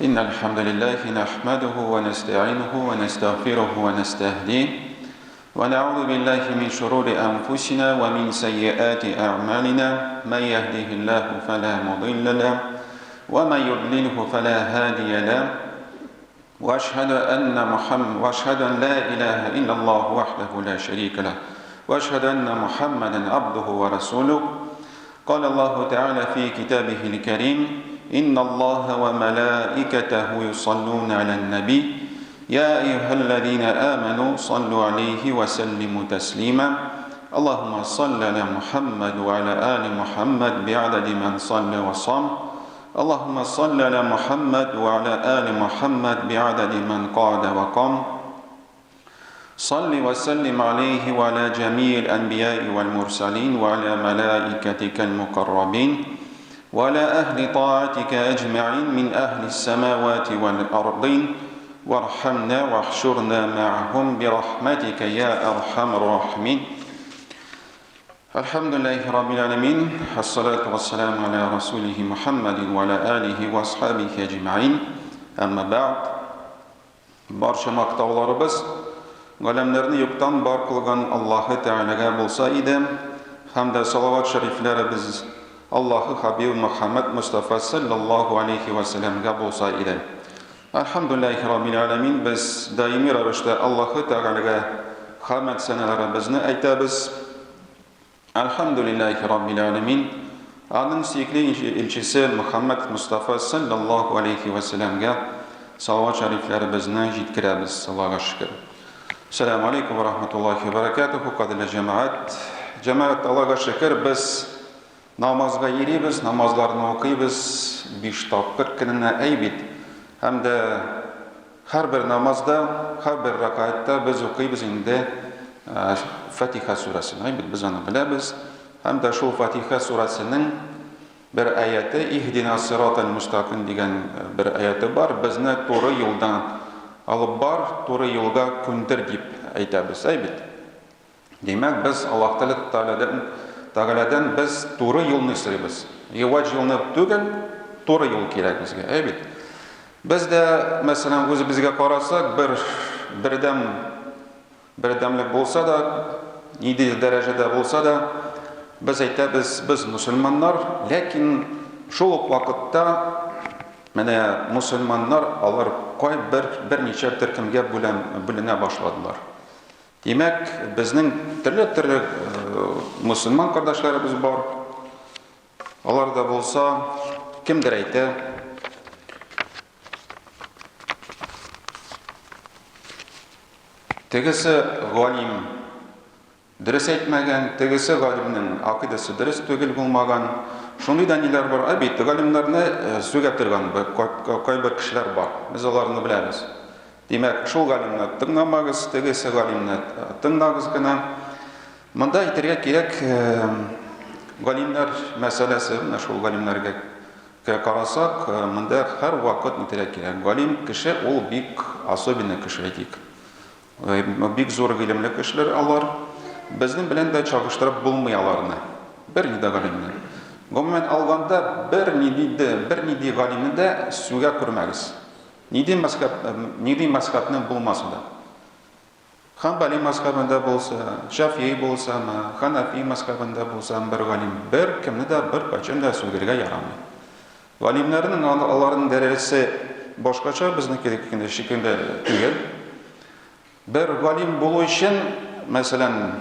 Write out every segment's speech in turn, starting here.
إن الحمد لله نحمده ونستعينه ونستغفره ونستهديه ونعوذ بالله من شرور أنفسنا ومن سيئات أعمالنا من يهده الله فلا مضل له ومن يضلله فلا هادي له وأشهد أن محمد وأشهد أن لا إله إلا الله وحده لا شريك له وأشهد أن محمدا عبده ورسوله قال الله تعالى في كتابه الكريم إن الله وملائكته يصلون على النبي يا أيها الذين آمنوا صلوا عليه وسلموا تسليما اللهم صل على محمد وعلى آل محمد بعدد من صلى وصام اللهم صل على محمد وعلى آل محمد بعدد من قعد وقام صل وسلم عليه وعلى جميع الأنبياء والمرسلين وعلى ملائكتك المقربين وعلى أهل طاعتك أجمعين من أهل السماوات والأرضين وارحمنا واحشرنا معهم برحمتك يا أرحم الراحمين الحمد لله رب العالمين الصلاة والسلام على رسوله محمد وعلى آله وأصحابه أجمعين أما بعد Барча мактауларыбыз галәмнәрне юктан бар кылган Аллаһы Тәгаләгә булса иде, һәм дә салават шәрифләребез Аллаһы хабибы Мөхәммәд Мостафа салләллаһу алейһи вә сәлләмгә булса иде. Әлхәмдүлилләһи раббил галәмин, без даими рәвештә Аллаһы Тәгаләгә хәмәд сәнәләребезне әйтәбез. Әлхәмдүлилләһи раббил галәмин, Аның сөекле илчесе Мөхәммәд Мостафа салләллаһу алейһи вә сәлләмгә салават шәрифләребезне җиткерәбез, Аллага шөкер. Сәләмү алейкум вә рахматуллаһи вә бәрәкәтүһү, кадерле җәмәгать. Җәмәгать, Аллага шөкер, без намазга йөрибез, намазларны укыйбыз биш тапкыр көненә, әй бит. Һәм дә Һәрбер намазда, һәрбер рәкәгатьтә без укыйбыз инде Фатиха сүрәсен. Әй бит, без аны беләбез. Һәм дә шул Фатиха сүрәсенең бер аяте Иһдина сиратал мустаким дигән бер аяте бар. Безне туры юлдан алып бар, туры юлга күндер дип әйтәбез. Әй бит. Димәк, без Аллаһ Тәгаләдән, Тәгаләдән без туры юлны сорыйбыз. Гыйваҗ юлны түгел, туры юл кирәк безгә, әй бит. Без дә, мәсәлән, үзебезгә карасак, бер бердәм бердәмлек булса да, нинди дәрәҗәдә булса да, без әйтәбез, без мөселманнар, ләкин шул ук вакытта менә мөселманнар алар кайбер берничә төркемгә бүленә башладылар. Димәк, безнең төрле-төрле мөселман кардәшләребез бар. Алар да булса, кемдер әйтә, Тегесе галим дөрес әйтмәгән, тегесе галимнең акыйдасы дөрес түгел булмаган. Шундый да ниләр бар. Ә бит галимнәрне сүгә торган кайбер кешеләр бар. Без аларны беләбез. Димәк, шул галимне тыңламагыз, тегесе галимне тыңлагыз гына. Монда әйтергә кирәк, галимнәр мәсьәләсе, менә шул галимнәргә карасак, монда һәрвакыт әйтергә кирәк. Галим кеше ул бик особенный кеше, әйтик. Бик зур гыйлемле кешеләр алар. Безнең белән дә чагыштырып булмый аларны. Берни дә галимне. Гомумән алганда, бернинди дә, бернинди галимне дә сүгә күрмәгез. Нинди мәзһәб, нинди мәзһәбнең булмаса да. Ханбали мәзһәбендә булса, Шафии булсамы, Ханафи мәзһәбендә булсамы бер галим бер кемне дә беркайчан да сүгергә ярамый. Галимнәрнең аларның дәрәҗәсе башкача, безнеке шикелле түгел. Бер галим булу өчен, мәсәлән,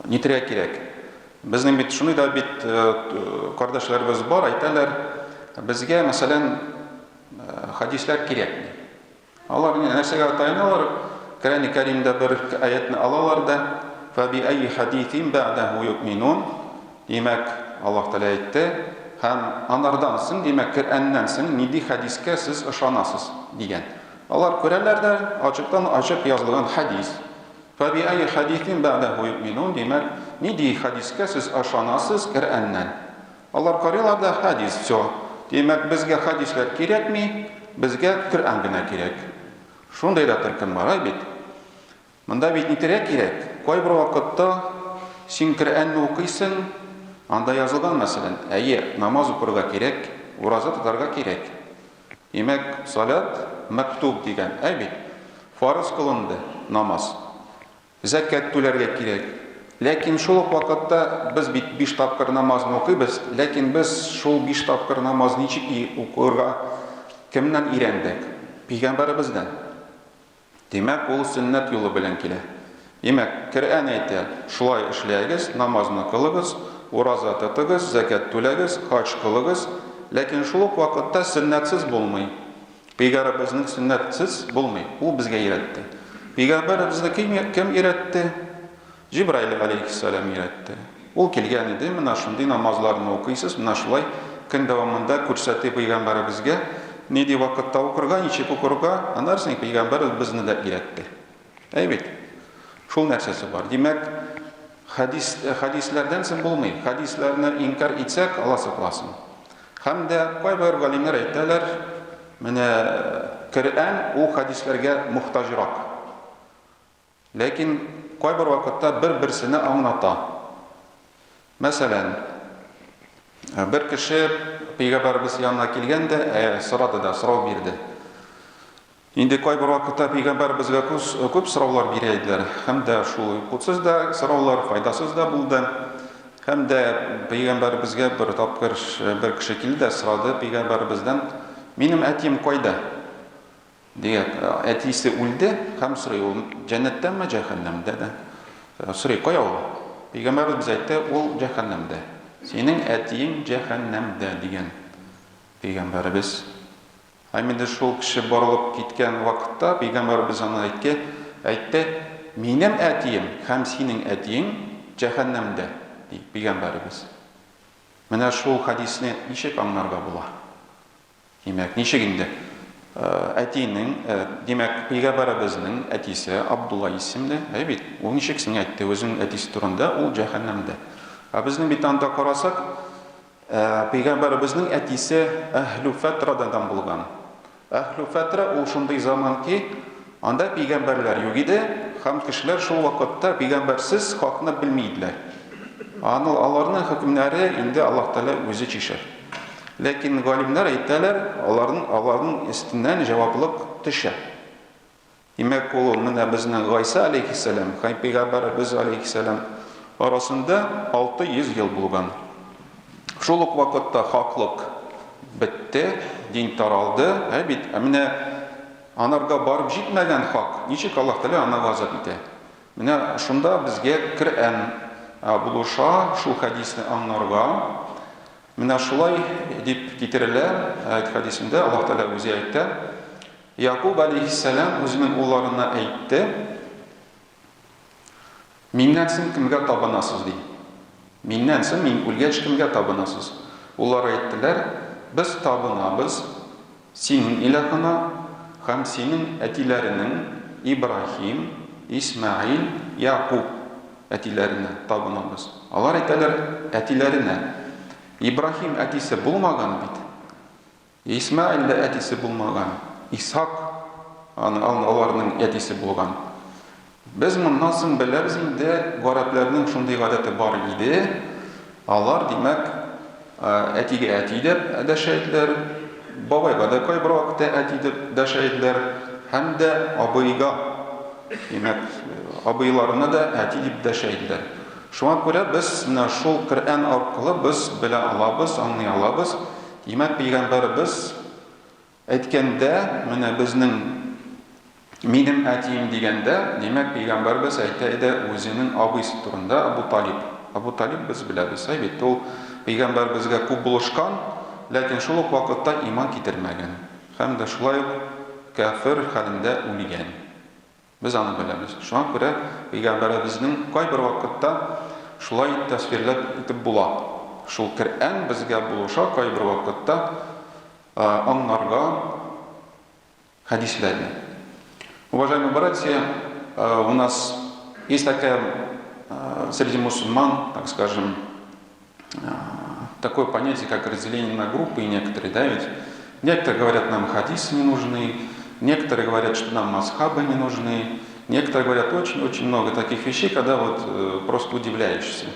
Нитергә кирәк. Безнең бит шундый да бит кардәшләребез бар, әйтәләр, безгә, мәсәлән, хадисләр кирәкми. Алар нәрсәгә таяналар? Коръәни Кәримдә бер аятны алалар да, фаби әйи хадисин бәгъдәһу юъминун. Димәк, Аллаһ Тәгалә әйтте, һәм анардан соң, димәк, Коръәннән соң нинди хадискә сез ышанасыз дигән. Алар күрәләр дә, ачыктан-ачык язылган хадис. Фәбиәйи хәдисин бәгъдәһу юъминун, димәк, нинди хәдискә сез ышанасыз Коръәннән? Алар карыйлар да, хәдис, всё. Димәк, безгә хәдисләр кирәкми, безгә Коръән генә кирәк. Шундый да төркем бар, әй бит. Монда бит нитәргә кирәк? Кайбер вакытта син Коръәнне укыйсың, анда язылган, мәсәлән, әйе, намаз укырга кирәк, ураза тотарга кирәк. Димәк, салат мәктуб дигән, әй бит, фарыз кылынды намаз. Зәкят түләргә кирәк. Ләкин шул ук вакытта без бит биш тапкыр намазны укыйбыз, ләкин без шул биш тапкыр намаз ничек укырга кемнән өйрәндек? Пәйгамбәребездән. Димәк, ул сөннәт юлы белән килә. Димәк, Коръән әйтә, шулай эшләгез, намазны кылыгыз, ураза тотыгыз, зәкят түләгез, хаҗ кылыгыз, ләкин шул ук вакытта сөннәтсез булмый. Пәйгамбәребезнең сөннәтсез булмый, ул безгә өйрәтте. Пәйгамбәребезне кем өйрәтте? Җибраил галәйһиссәлам өйрәтте. Ул килгән иде, менә шундый намазларны укыйсыз, менә шулай көн дәвамында күрсәтте пәйгамбәребезгә, нинди вакытта укырга, ничек укырга, аннары соң пәйгамбәребез безне дә өйрәтте. Әй бит. Шул нәрсәсе бар. Димәк, хәдис, хәдисләрдән соң булмый. Хәдисләрне инкар итсәк, Алла сакласын. Һәм дә кайбер галимнәр әйтәләр, менә Коръән ул хәдисләргә мохтаҗрак. Ләкин кайбер вакытта бер-берсене аңлата. Мәсәлән, бер кеше пәйгамбәребез янына килгән дә, сорады да, сорау бирде. Инде кайбер вакытта пәйгамбәребезгә күп сораулар бирә иделәр. Һәм дә шул кутсыз да сораулар, файдасыз да булды. Һәм дә пәйгамбәребезгә бер тапкыр бер кеше килде дә сорады пәйгамбәребездән, Минем әтием кайда? Дигәк, әтисе үлде һәм сорый, ул җәннәттәме, җәһәннәмдә дә? Сорый, кая ул? Пәйгамбәребез әйтте, ул җәһәннәмдә. Синең әтиең җәһәннәмдә, дигән пәйгамбәребез. Һәм инде шул кеше борылып киткән вакытта пәйгамбәребез аңа әйтте, әйтте, минем әтием һәм синең әтиең җәһәннәмдә, ди пәйгамбәребез. Менә шул хәдисне ничек аңларга була? Димәк, ничек инде? Әтинең, димәк, пәйгамбәребезнең әтисе Абдулла исемле, әй бит, ул ничек сиңа әйтте үзенең әтисе турында, ул җәһәннәмдә. Ә безнең бит анда карасак, пәйгамбәребезнең әтисе әһлү фәтрадан булган. Әһлү фәтра ул шундый заман ки, анда пәйгамбәрләр юк иде, һәм кешеләр шул вакытта пәйгамбәрсез хакны белми иделәр. Аны аларның хөкемнәре инде Аллаһ Тәгалә үзе чишер. Ләкин галимнәр әйтәләр, аларның аларның өстеннән җаваплык төшә. Димәк, ул менә безнең Гайса алейхиссәлам һәм пәйгамбәребез алейхиссәлам арасында 600 ел булган. Шул ук вакытта хаклык бетте, дин таралды, ә бит, ә менә анарга барып җитмәгән хак, ничек Аллаһ Тәгалә аны газап итә? Менә шунда безгә Коръән булыша шул хәдисне аңларга. Менә шулай дип китерелә аять хәдисендә, Аллаһ Тәгалә үзе әйтә, Якуб алейһиссәлам үзенең улларына әйтте, Миннән соң кемгә табынасыз, ди. Миннән соң, мин үлгәч, кемгә табынасыз? Уллары әйттеләр, Без табынабыз синең илаһыңа һәм синең әтиләренең Ибраһим, Исмәгыйль, Якуб әтиләренә табынабыз. Алар әйтәләр, әтиләренә. Ибраһим әтисе булмаган бит. Исмаил дә әтисе булмаган. Исхак аны, аларның әтисе булган. Без моннан соң беләбез инде, гарәпләрнең шундый гадәте бар иде. Алар, димәк, әтигә әти дип дәшә иделәр, бабайга да кайбер вакытта әти дип дәшә иделәр, һәм дә абыйга, димәк, абыйларына да әти дип дәшә иделәр. Шуңа күрә без менә шул Коръән аркылы без белә алабыз, аңлый алабыз, димәк, пәйгамбәребез Әйткәндә, менә безнең минем әтием дигәндә, димәк, пәйгамбәрбез әйтә иде үзенең абыйсы турында, Абу Талиб. Абу Талиб без беләбез, әй бит, ул пәйгамбәрбезгә күп булышкан, ләкин шул ук вакытта иман китермәгән һәм дә шулай ук кяфер хәлендә үлгән. Без аны беләбез. Шуңа күрә пәйгамбәребезнең кайбер вакытта шулай тәсвирләп итеп була. Шул Коръән безгә булыша кайбер вакытта аңларга хәдисләрне. Уважаемые братья, у нас есть такая среди мусульман, так скажем, такое понятие, как разделение на группы и некоторые, да, ведь некоторые говорят, нам хадисы не нужны, некоторые говорят, что нам мазхабы не нужны, некоторые говорят очень-очень много таких вещей, когда вот просто удивляешься.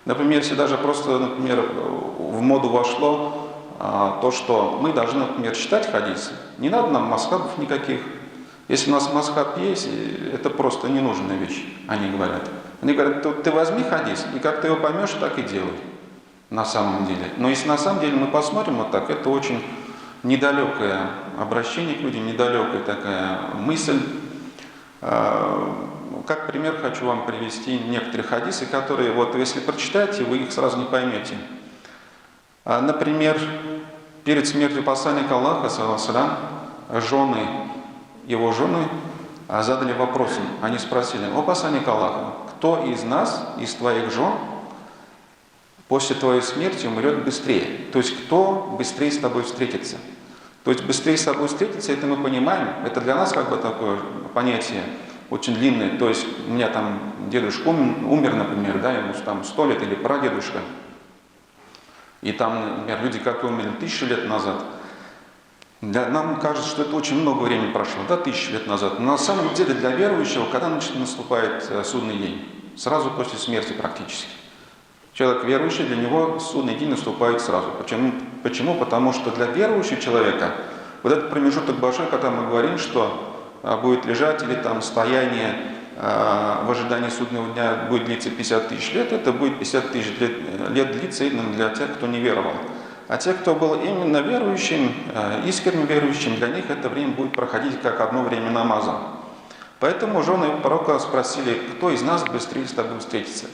Например, если даже просто, например, в моду вошло то, что мы должны, например, читать хадисы. Не надо нам мазхабов никаких. Если у нас мазхаб есть, это просто ненужная вещь, они говорят. Они говорят, ты возьми хадис, и как ты его поймешь, так и делай. На самом деле. Но если на самом деле мы посмотрим вот так, это очень недалекое обращение к людям, недалекая такая мысль. Как пример хочу вам привести некоторые хадисы, которые, вот если прочитаете, вы их сразу не поймете. Например, перед смертью посланника Аллаха, саллаллаху алейхи ва саллям, его жены задали вопрос. Они спросили: о посланник Аллаха, кто из нас, из твоих жен, после твоей смерти умрет быстрее? То есть кто быстрее с тобой встретится? То есть быстрее с тобой встретиться, это мы понимаем, это для нас такое понятие очень длинное. То есть у меня дедушка умер, например, да, ему 100 лет или прадедушка. И например, люди, которые умерли 1000 лет назад, нам кажется, что это очень много времени прошло, да, 1000 лет назад. Но на самом деле для верующего, когда наступает судный день? Сразу после смерти практически. Человек верующий, для него судный день наступает сразу. Почему? Почему? Потому что для верующего человека вот этот промежуток большой, когда мы говорим, что будет лежать или стояние в ожидании судного дня будет длиться 50 тысяч лет, это будет 50 тысяч лет длиться именно для тех, кто не веровал. А те, кто был именно верующим, искренне верующим, для них это время будет проходить как одно время намаза. Поэтому жены пророка спросили, кто из нас быстрее с тобой встретится.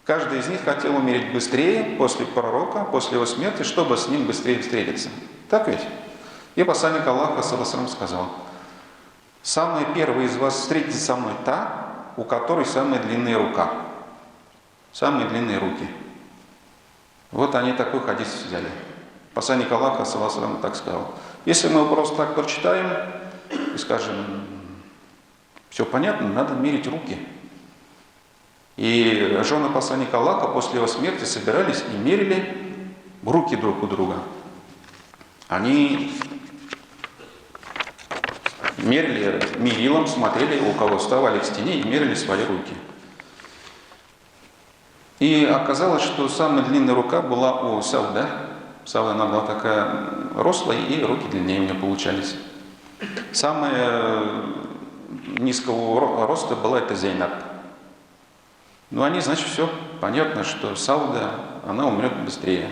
Каждый из них хотел умереть быстрее после пророка, после его смерти, чтобы с ним быстрее встретиться. Так ведь? И посланник Аллаха, саллаллаху алейхи ва саллям, сказал: самая первая из вас встретится со мной та, у которой самая длинная рука. Самые длинные руки. Вот они такой хадис взяли. Посланник Аллаха, саллаллаху алейхи ва саллям, так сказал. Если мы его просто так прочитаем и скажем, все понятно, надо мерить руки. И жены посланника Аллаха после его смерти собирались и мерили руки друг у друга. Они мерили мерилом, смотрели, у кого вставали к стене и мерили свои руки. И оказалось, что самая длинная рука была у Сауда. Сауда, она была такая рослая, и руки длиннее у нее получались. Самая низкого роста была это Зейнаб. Они, значит, все понятно, что Сауда, она умрет быстрее.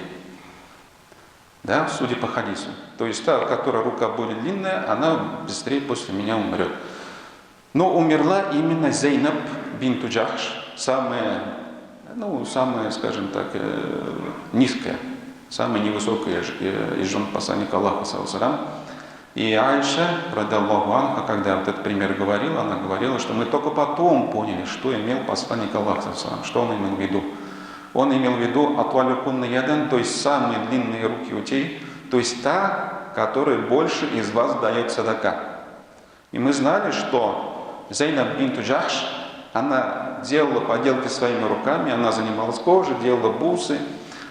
Да, судя по хадису. То есть та, у которой рука более длинная, она быстрее после меня умрет. Но умерла именно Зейнаб бинту Джахш, самая, скажем так, низкая, самая невысокая из жен посланника Аллаха, саллаллаху алейхи ва саллям. И Айша, радиаллаху анха, когда вот этот пример говорила, она говорила, что мы только потом поняли, что имел посланник Аллаха, саллаллаху алейхи ва саллям, что он имел в виду. Он имел в виду атвалюкунна ядан, то есть самые длинные руки у тех, то есть та, которая больше из вас дает садака. И мы знали, что Зейнаб бинту Джахш, она делала поделки своими руками, она занималась кожей, делала бусы,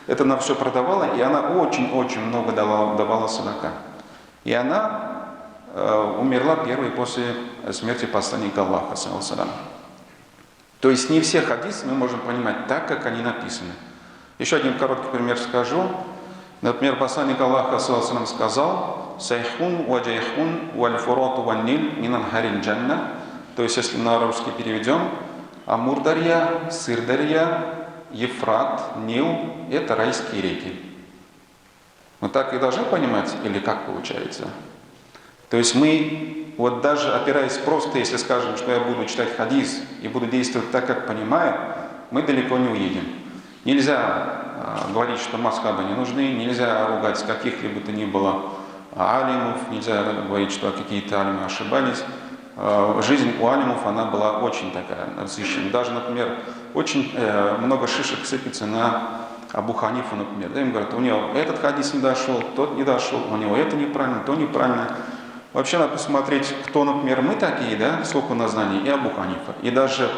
это она все продавала, и она очень-очень много давала садака. И она умерла первой после смерти посланника Аллаха, саллаллаху алейхи ва саллям. То есть не все хадисы мы можем понимать так, как они написаны. Еще один короткий пример скажу. Например, посланник Аллаха, саллаллаху алейхи ва саллям, сказал: «Сайхун ва джайхун валь фурат ван ниль мин анхарил джанна». То есть, если на русский переведем, Амурдарья, Сырдарья, Ефрат, Нил — это райские реки. Мы так и должны понимать, или как получается? То есть мы, даже опираясь просто, если скажем, что я буду читать хадис и буду действовать так, как понимаю, мы далеко не уедем. Нельзя говорить, что мазхабы не нужны, нельзя ругать каких-либо то ни было алимов, нельзя говорить, что какие-то алимы ошибались. Жизнь у алимов, она была очень такая насыщенная. Даже, например, очень много шишек сыпется на Абу Ханифу, например. Да, им говорят, у него этот хадис не дошел, тот не дошел, у него это неправильно, то неправильно. Вообще надо посмотреть, кто, например, мы такие, да, сколько у нас знаний, и Абу Ханифа. И даже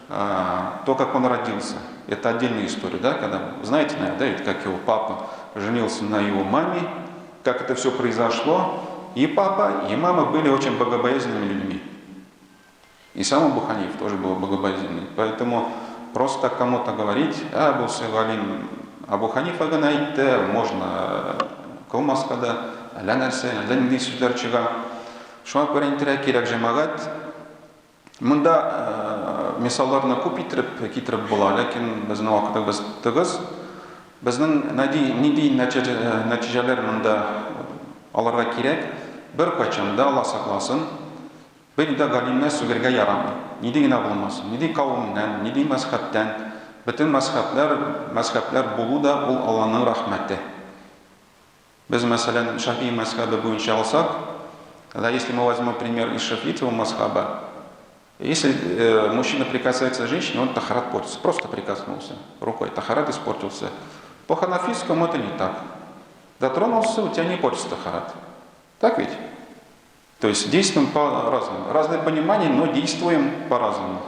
то, как он родился, это отдельная история, да, когда, знаете, наверное, да, ведь как его папа женился на его маме, как это все произошло. И папа, и мама были очень богобоязненными людьми. И сам Абу Ханиф тоже был богобоязненный. Поэтому просто так кому-то говорить, Абу Сагалим, Абу Ханифа Ганайте, можно Кылмаска да, әллә нәрсә, әллә нинди сүзләр чыга. Шуңа күрә әйтергә кирәк, җәмәгать, монда мисалларны күп иттереп китереп була, ләкин безнең вакытыбыз тыгыз. Безнең нинди нәтиҗәләр монда алырга кирәк? Беркайчан да, Алла сакласын, бер дә галимне сүгергә ярамый. Нинди генә булмасын, нинди кавемнән, нинди мәзһәбтән. Бөтен мәзһәбләр, мәзһәбләр булу да ул Алланың рәхмәте. Без, мәсәлән, Шафии мәзһәбе буенча алсак, да, если мы возьмем пример из шафиитского мазхаба, если мужчина прикасается к женщине, он тахарат портится, просто прикоснулся рукой, тахарат испортился. По ханафитскому это не так. Дотронулся, у тебя не портится тахарат. Так ведь? То есть действуем по-разному. Разное понимание, но действуем по-разному.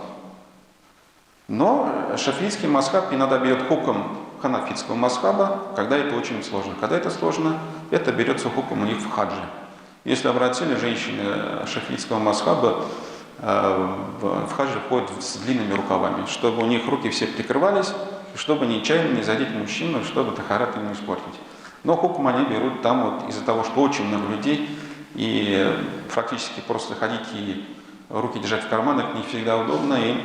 Но шафиитский мазхаб иногда берет хуком ханафитского мазхаба, когда это очень сложно. Когда это сложно, это берется хуком у них в хадже. Если обратили, женщины шафиитского мазхаба в хаджи ходят с длинными рукавами, чтобы у них руки все прикрывались, чтобы нечаянно не задеть мужчину, чтобы тахарат им не испортить. Но хукм они берут там вот из-за того, что очень много людей, и фактически просто ходить и руки держать в карманах не всегда удобно, и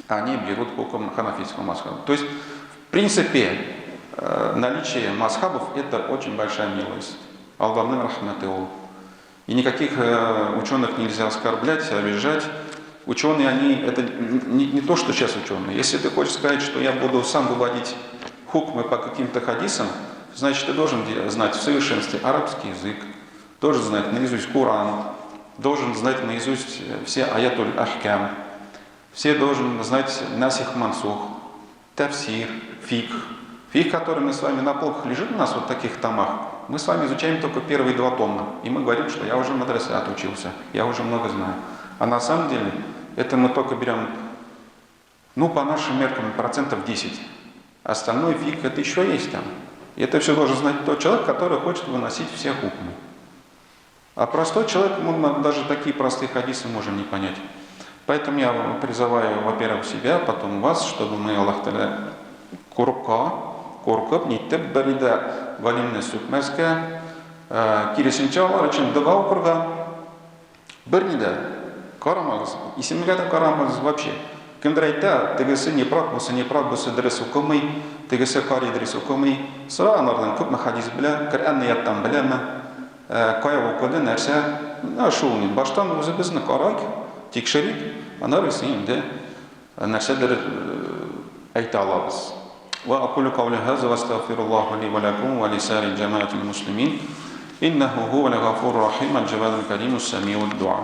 они берут хукм ханафитского мазхаба. То есть, в принципе, наличие мазхабов – это очень большая милость. Аллаһның рәхмәте ул. И никаких ученых нельзя оскорблять, обижать. Ученые, они, это не то, что сейчас ученые. Если ты хочешь сказать, что я буду сам выводить хукмы по каким-то хадисам, значит, ты должен знать в совершенстве арабский язык, должен знать наизусть Коран, должен знать наизусть все аятуль ахкам, все должен знать насих мансух, тафсир, фикх. Фикх, который мы с вами на полках лежит у нас вот в таких томах, мы с вами изучаем только первые 2 тома. И мы говорим, что я уже в мадресе отучился, я уже много знаю. А на самом деле это мы только берем, по нашим меркам, процентов 10. Остальной фикх это еще есть там. И это все должен знать тот человек, который хочет выносить все хукмы. А простой человек, мы даже такие простые хадисы можем не понять. Поэтому я призываю, во-первых, себя, потом вас, чтобы мы, Аллаһ Тәгалә, курка, куркып, нитеп, бер дә галимне сүкмәскә, киресенчә алар өчен дога укырга, бер ни дә карамагыз, исемгә дә карамагыз вообще. Кемдер әйтә, тегесе не прав, бусы не прав, бусы дөрес укымый, тегесе кари дөрес укымый. Сора алардан, күпме хадис белә, Коръәнне яттан беләме, кая укыды, нәрсә. Менә шул ни. Баштан үзебезне карайык, тикшерик, аннары исә инде нәрсәдер әйтә алабыз. Ва акулю каули хаза ва астагфируллаһа ли ва лакум ва лисари джамаатил муслимин. Иннаху хувал гафурур рахим, аль-джавадул карим, ас-самиуд дуа.